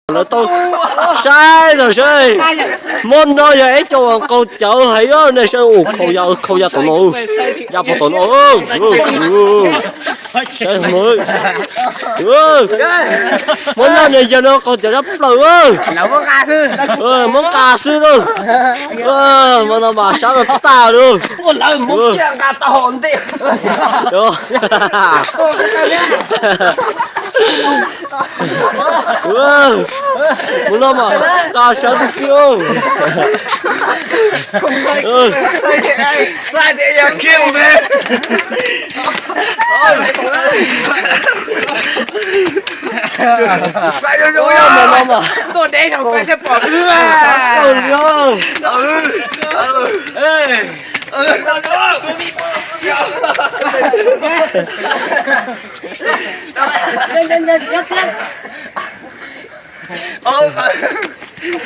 Lawv tau saib no seb, hmo no yog ib co uas qaug cawv heev, nej saib, ua khaus ya, khaus ya tom no, ya pog tom no, saib hmo no niag yawg no qaug cawv sab plaws, muab nqa xwb lauj. Hmo no mas sab tag tag li. Hmo no mas nqa sab tag tag. Tuaj deb zoo kawg thiaj pom wb. Koj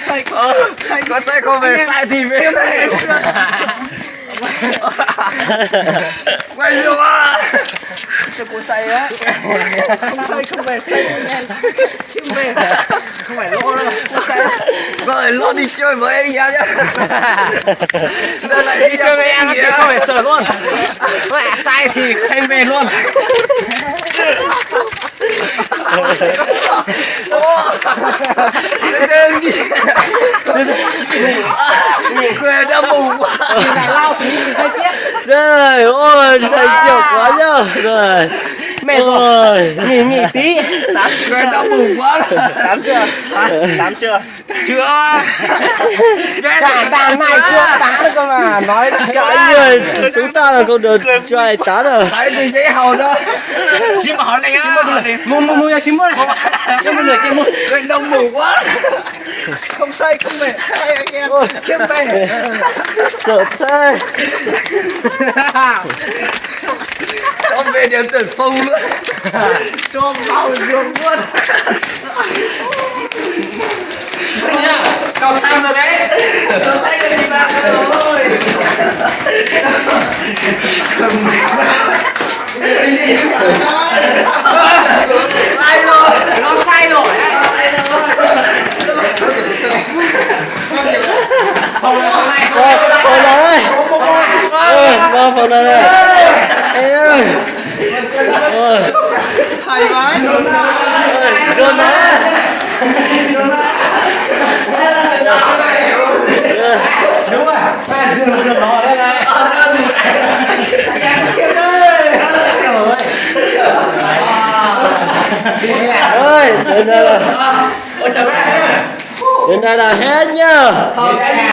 saib koj mej saib tim mej. Koj loj tim cuaj mas ib yam. Tim cuaj mas ib yam, koj saib tim qheb mej luaj. Mej, mej tib. Tám triệu. Tám triệu. Chưa. Tám triệu. Tám triệu. Tám triệu mà nói. Cả người chúng ta là cộng đồng cho ai tám rồi. Thấy thì dễ hầu đó. Mus, mus, mus, tsis muaj. Mus, mus, mus, mus. Đông đủ quá. Không say không mệt, say anh em. Khiếp mệt. Sợ thế. Cho về điểm tuyển phòng luôn. Cho vào giường luôn. Cậu tăng rồi đấy. Cậu tăng rồi thì vào rồi. Sai rồi. Nó sai rồi đấy. Phòng này, phòng này. Ơ, phòng này này. Ê ơi. Ôi. Hay quá. Ôi, Jonas. Ôi, Jonas. Jonas là hết nha.